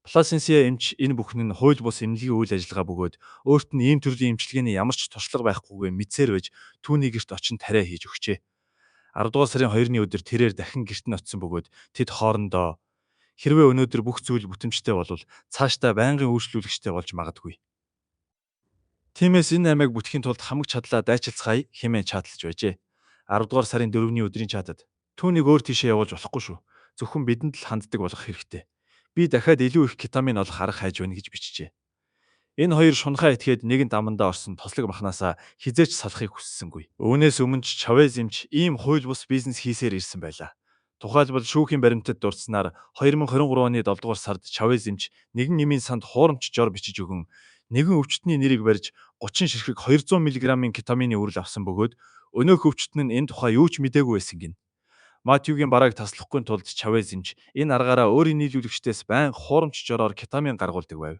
Пласенсиа эмч энэ бүхэн нь хууль бус эмнэлгийн үйл ажиллагаа бөгөөд өөрт нь ийм төрлийн эмчилгээний ямар ч туршлага байхгүйгээ мэдсээр байж түүний гэрт очин тариа хийж өгчээ. 10 дугаар сарын 2-ны өдөр тэрээр дахин гэрт нь очсон бөгөөд тэд хоорондоо хэрвээ өнөөдөр бүх зүйл бүтэмжтэй болвол цаашдаа байнгын үйлчлүүлэгчтэй болж магадгүй. Тиймээс энэ аймаг бүтэхийн тулд хамаг чадлаа дайчилцгаая хэмээн чаталж байжээ. 10 дугаар сарын 4-ний өдрийн чатад түүнийг өөр тийшээ явуулж болохгүй шүү. Зөвхөн бидэнд л ханддаг болох хэрэгтэй. Би дахиад илүү их кетамин олох арга хайж байна гэж бичжээ. Энэ хоёр шунхаа этгээд нэгэнт амандаа орсон тослог махнаасаа хэзээ ч салахыг хүссэнгүй. Үүнээс өмнө ч Чавез эмч ийм хууль бус бизнес хийсээр ирсэн байлаа. Тухайлбал шүүхийн баримтад дурдсанаар 2023 оны 7 дугаар сард Чавез эмч нэгэн эмийн санд хуурамч жор бичиж өгөн нэгэн өвчтний нэрийг барьж 30 ширхэг 200 мг-ийн кетамины үрэл авсан бөгөөд өнөөх өвчтөн нь энэ тухай юу ч мдээгүй байсан гэнэ. Матьюгийн барааг таслахгүй тулд Чавез эмч энэ аргаараа өөрийн нийлүүлэгчдээс байнга хуурамч жороор кетамин гаргуулдаг байв.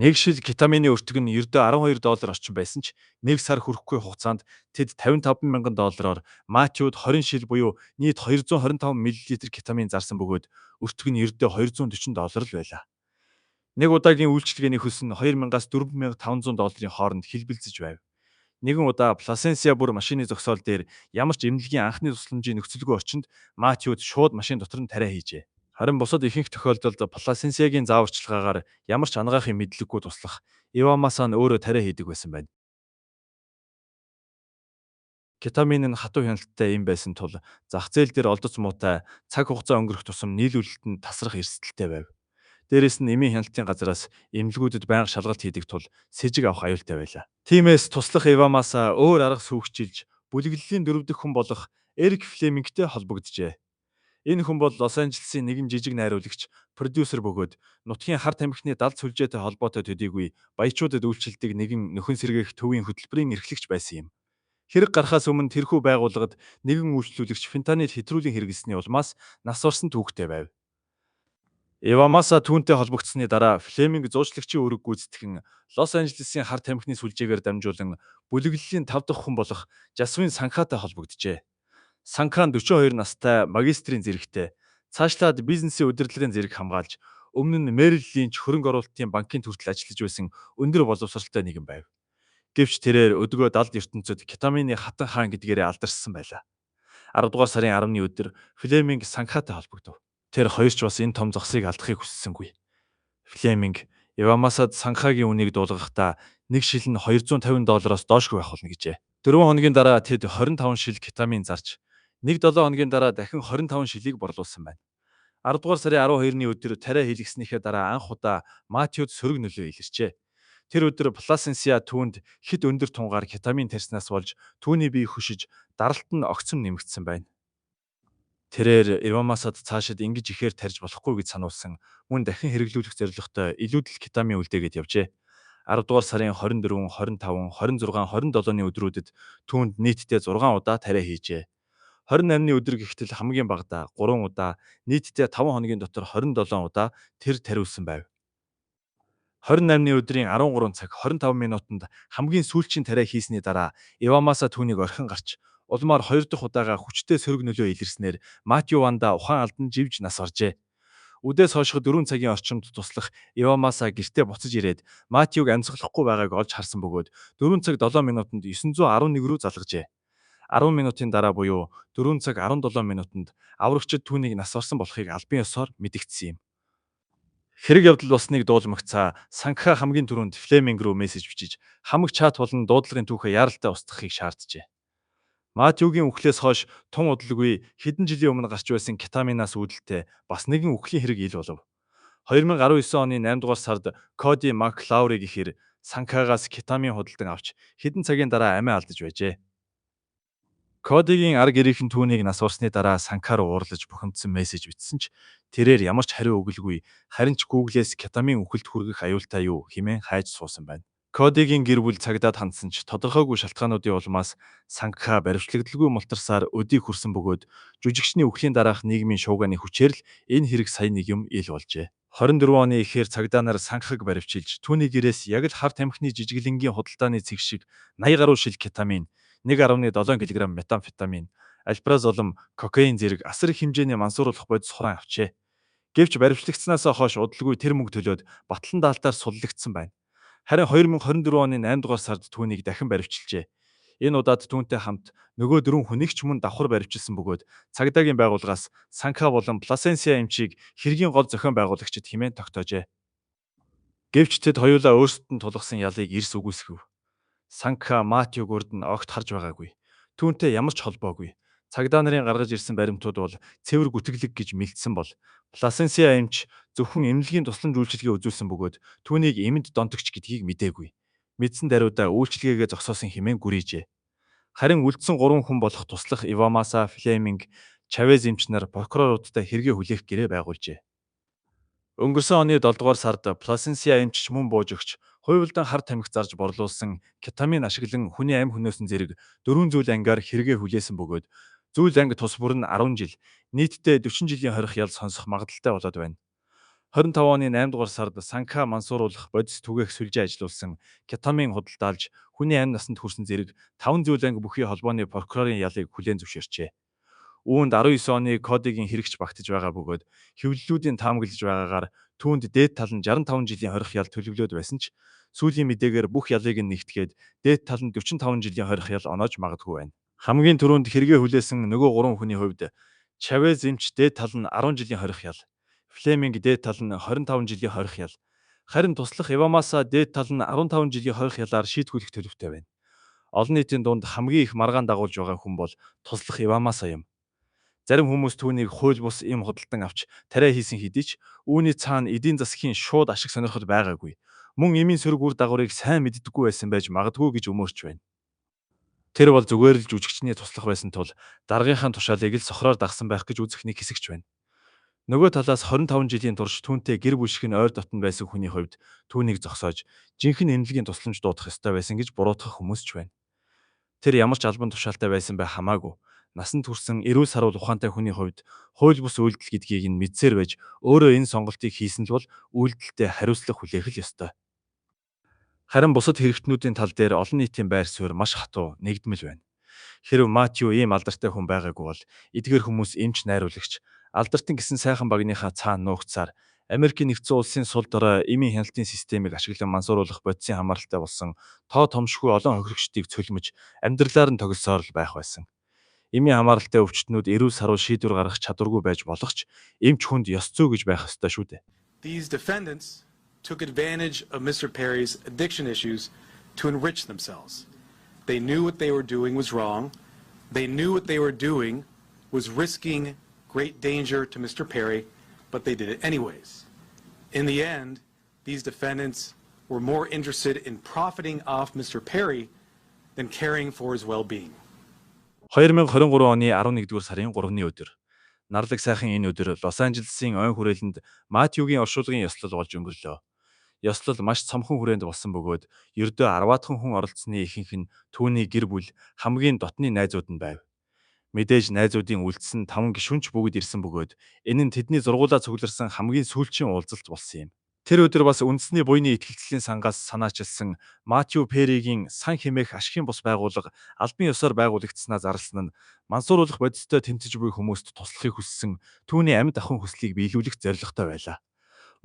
Нэг шил кетамины өртөг нь ердөө 12 доллар орчим байсан ч нэг сар хүрэхгүй хугацаанд тэд 55 мянган доллараар Матьюд 20 шил буюу нийт 225 мл кетамин зарсан бөгөөд өртөг нь ердөө 240 доллар л байлаа. Нэг удаагийн үйлчилгээний хөлс нь 2000-аас 4500 долларын хооронд хэлбэлзэж байв. Нэгэн удаа Пласенсиа бүр машины зогсоол дээр ямар ч эмнэлгийн анхны тусламжийн нөхцөлгүй орчинд Матьюд шууд машин дотор нь тариа хийжээ. Харин бусад ихэнх тохиолдолд Пласенсиагийн зааварчилгаагаар ямар ч анагаахын мэдлэггүй туслах Ивамасан өөрөө тариа хийдэг байсан байна. Кетамин нь хатуу хяналттай эм байсан тул зах зээл дээр олдоц муутай, цаг хугацаа өнгөрөх тусам нийлүүлэлт нь тасрах эрсдэлтэй байв. Дээрээс нь эмийн хяналтын газраас эмнэлгүүдэд байнга шалгалт хийдэг тул сэжиг авах аюултай байлаа. Тиймээс туслах Ивамаса өөр арга сүйхчилж бүлэглэлийн дөрөв дэх хүн болох Эрик Флемингтэй холбогджээ. Энэ хүн бол Лос Анжелесын нэгэн жижиг найруулагч, продюсер бөгөөд нутгийн хар тамхины далд сүлжээтэй холбоотой төдийгүй баячуудад үйлчилдэг нэгэн нөхөн сэргээх төвийн хөтөлбөрийн эрхлэгч байсан юм. Хэрэг гарахаас өмнө тэрхүү байгууллагад нэгэн үйлчлүүлэгч фентанил хэтрүүлэн хэрэглэсний улмаас нас барсан түүхтэй байв. Ивамаса түүнтэй холбогдсоны дараа Флеминг зуучлагчийн үүрэг гүйцэтгэн Лос Анжелесын хар тамхины сүлжээгээр дамжуулан бүлэглэлийн тав дахь хүн болох Жасвин Санхатай холбогджээ. Санхан 42 настай магистрийн зэрэгтэй, цаашлаад бизнесийн удирдлагын зэрэг хамгаалж, өмнө нь Мерил Линч хөрөнгө оруулалтын банкын хүртэл ажиллаж байсан өндөр боловсролтой нэгэн байв. Гэвч тэрээр өдгөө далд ертөнцид кетамины хатан хаан гэдгээрээ алдаршсан байлаа. 10 дугаар сарын 10-ны өдөр Флеминг Санхатай холбогдов. Тэр хоёр ч бас энэ том зогсыг алдахыг хүссэнгүй. Флеминг Ивамасад Санхагийн үнийг дуулгахдаа нэг шил нь 250 доллароос доошгүй байх болно гэжээ. 4 хоногийн дараа тэд 25 шил кетамин зарж, нэг 7 хоногийн дараа дахин 25 шилийг борлуулсан байна. 10 дугаар сарын 12-ны өдөр тариа хийлгэснийхээ дараа анх удаа Матьюд сөрөг нөлөө илэрчээ. Тэр өдөр Пласенсиа түүнд хэд өндөр тунгаар кетамин тарьснаас болж түүний бие хөшиж, даралт нь огцом нэмэгдсэн байна. Тэрээр Ивамасад цаашид ингэж ихээр тарьж болохгүй гэж сануулсан, мөн дахин хэрэглүүлэх зорилготой илүүдэл кетамин үлдээгээд явжээ. 10 дугаар сарын 24, 25, 26, 27-ны өдрүүдэд түүнд нийтдээ 6 удаа тариа хийжээ. 28-ны өдөр гэхтэл хамгийн багадаа 3 удаа, нийтдээ 5 хоногийн дотор 27 удаа тэр тариулсан байв. 28-ны өдрийн 13 цаг 25 минутанд хамгийн сүүлчийн тариа хийсний дараа Ивамаса түүнийг орхин гарч, улмаар 2 дахь удаага хүчтэй сөрөг нөлөө илэрснээр Матью Ванда ухаан алдан живж нас баржээ. Үдээс хойших 4 цагийн орчимд туслах Ивамаса гэртээ буцаж ирээд Матьюг амьсгалахгүй байгааг олж харсан бөгөөд 4 цаг 7 минутанд 911 рүү залгажээ. 10 минутын дараа буюу 4 цаг 17 минутанд аврагчид түүнийг нас барсан болохыг албан ёсоор мэдэгдсэн юм. Хэрэг явдал болсныг дуулмагцаа Санкха хамгийн түрүүнд Флеминг рүү мессеж бичиж, хамаг чат болон дуудлагын түүхээ яаралтай устгахыг шаарджээ. Матьюгийн үхлээс хойш тун удалгүй хэдэн жилийн өмнө гарч байсан кетаминаас үүдэлтэй бас нэгэн үхлийн хэрэг ил болов. 2019 оны 8 дугаар сард Коди Маклаури гэхэр Санкхагаас кетамин худалдан авч хэдэн цагийн дараа амиа алдаж байжээ. Кодигийн ар гэрийнхэн түүнийг нас барсны дараа Санкха руу уурлаж бухимдсан мессеж бичсэн ч тэрээр ямар ч хариу өгөлгүй, харин ч Google-ээс кетамин үхэлд хүргэх аюултай юу хэмээн хайж суусан байна. Кодигийн гэр бүл цагдаад хандсан ч тодорхойгүй шалтгаануудын улмаас Санкха баривчлагдalгүй мултарсаар өдийг хүрсэн бөгөөд жүжигчний үхлийн дараах нийгмийн шуугианы хүчээр л энэ хэрэг сая нэг юм ил болжээ. 24 оны эхээр цагдаа нар Санкхаг баривчилж түүний гэрээс яг л хар тамхины жижиглэнгийн худалдааны цэг шиг 80 гаруй шил кетамин, 1.7 кг метамфетамин, альпразолам, кокаин зэрэг асар их хэмжээний мансууруулах бодис хураан авчээ. Гэвч баривчлагдсанаас хойш удалгүй тэр мөнгө төлөөд батлан даалтаар суллагдсан байна. Харин 2024 оны 8 дугаар сард түүнийг дахин баривчилжээ. Энэ удаад түүнтэй хамт нөгөө дөрвөн хүнийг ч мөн давхар баривчилсан бөгөөд цагдаагийн байгууллагаас Санка болон Пласенсиа эмчийг хэргийн гол зохион байгуулагчид хэмээн тогтоожээ. Гэвч тэд хоёулаа өөрсдөд нь тулгасан ялыг эрс үгүйсгэв. Санка Матьюг урд нь огт харж байгаагүй. Түүнтэй ямар ч холбоогүй. Цагдаа нарын гаргаж ирсэн баримтууд бол цэвэр гүтгэлэг гэж мэлдсэн бол Пласенсиа эмч зөвхөн эмнэлгийн тусламж үйлчилгээ үзүүлсэн бөгөөд түүнийг эмэнд донтогч гэдгийг мдээгүй. Мэдсэн даруйдаа үйлчилгээгээ зогсоосон хэмээн гүрийжээ. Харин үлдсэн 3 хүн болох туслах Ивамаса, Флеминг, Чавез эмч нар прокуроруудтай хэрэгээ хүлээх гэрээ байгуулжээ. Өнгөрсөн оны 7 дугаар сард Пласенсиа эмч мөн бууж өгч хувилдан хар тамхи зарж борлуулсан кетамин ашиглан хүний амь хөнөөсөн зэрэг дөрвөн зүйл ангаар хэрэгээ хүлээсэн бөгөөд зүйл анги тус бүр нь 10 жил, нийтдээ 40 жилийн хорих ял сонсох магадлалтай болоод байна. 25 оны 8 дугаар сард Санка мансууруулах бодис түгээх сүлжээ ажилуулсан кетамин худалдаалж хүний амь насанд хүрсэн зэрэг 5 зүйл анги бүхий холбооны прокурорын ялыг хүлээн зөвшөөрчээ. Үүнд 19 оны Кодигийн хэрэгч багтаж байгаа бөгөөд хэвлэлүүдийн таамаглаж байгаагаар түүнд дээд тал нь 65 жилийн хорих ял төлөвлөөд байсан ч сүүлийн мэдээгээр бүх ялыг нь нэгтгээд дээд тал нь 45 жилийн хорих ял оноож магадгүй байна. Хамгийн түрүүнд хэрэгээ хүлээсэн нөгөө 3 хүний хувьд Чавез эмч дээд тал нь 10 жилийн хорих ял, Флеминг дээд тал нь 25 жилийн хорих ял, харин туслах Ивамаса дээд тал нь 15 жилийн хорих ялаар шийтгүүлэх төлөвтэй байна. Олон нийтийн дунд хамгийн их маргаан дагуулж байгаа хүн бол туслах Ивамаса юм. Зарим хүмүүс түүнийг хууль бус эм худалдан авч тариа хийсэн хэдий ч, үүний цаана эдийн засгийн шууд ашиг сонирхол байгаагүй. Мөн эмийн сөрөг үр дагаврыг сайн мэддэггүй байсан байж магадгүй гэж өмөөрч байна. Тэр бол зүгээр л жүжигчний туслах байсан тул даргынхаа тушаалыг л сохроор дагасан байх гэж үзэх нэг хэсэг ч байна. Нөгөө талаас 25 жилийн турш түүнтэй гэр бүл шиг нь ойр дотно байсан хүний хувьд түүнийг зогсоож жинхэнэ эмнэлгийн тусламж дуудах ёстой байсан гэж буруутгах хүмүүс ч байна. Тэр ямар ч албан тушаалтай байсан бай хамаагүй насанд хүрсэн эрүүл саруул ухаантай хүний хувьд хууль бус үйлдэл гэдгийг нь мэдсээр байж өөрөө энэ сонголтыг хийсэн л бол үйлдэлтэй хариуцлага хүлээх л ёстой. Харин бусад хэрэгтнүүдийн тал дээр олон нийтийн байр суурь маш хатуу, нэгдмэл байна. Хэрэв Матью ийм алдартай хүн байгаагүй бол эдгээр хүмүүс эмч найруулагч, алдартан гэсэн сайхан багныхаа цаана нуугдсаар Америкийн Нэгдсэн Улсын сул дорой эмийн хяналтын системийг ашиглан мансууруулах бодисын хамааралтай болсон тоо томшгүй олон хохирогчдыг цөлмөж амьдралаар нь тоглосоор л байх байсан. Эмийн хамааралтай өвчтөнүүд эрүүл саруул шийдвэр гаргах чадваргүй байж болох ч эмч хүнд ёс зүй гэж байх ёстой шүү дээ. These defendants took advantage of Mr. Perry's addiction issues to enrich themselves. They knew what they were doing was wrong. They knew what they were doing was risking great danger to Mr. Perry, but they did it anyways. In the end, these defendants were more interested in profiting off Mr. Perry than caring for his well-being. 2023 оны 11-р сарын 3-ны өдөр. Нарлаг сайхан энэ өдөр Лос Анжелесын ойн хүрээлэнд Матьюгийн оршуулгын ёслол болж өнгөрлөө. Ёслол маш цомхон хүрээнд болсон бөгөөд ердөө 10-аадхан хүн оролцсоны ихэнх нь түүний гэр бүл, хамгийн дотны найзууд нь байв. Мэдээж найзуудын үлдсэн 5 гишүүн ч бүгд ирсэн бөгөөд энэ нь тэдний зургуулаа цугларсан хамгийн сүүлчийн уулзалт болсон юм. Тэр өдөр бас үндэсний буйны итгэлцлийн сангаас санаачилсан Матью Перригийн сан хэмээх ашигын бус байгууллага албан ёсоор байгуулагдсанаа зарласан нь мансууруулах бодистой тэмцэж буй хүмүүст туслахыг хүссэн түүний амьд ахуйн хүслийг биелүүлэх зорилготой байлаа.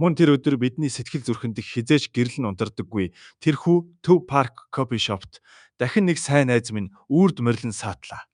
Мөн тэр өдөр бидний сэтгэл зүрхэнд хэзээ ч гэрэл нь унтардаггүй тэрхүү Төв парк coffee shop-т дахин нэг сайн найз минь үрд морилон саатлаа.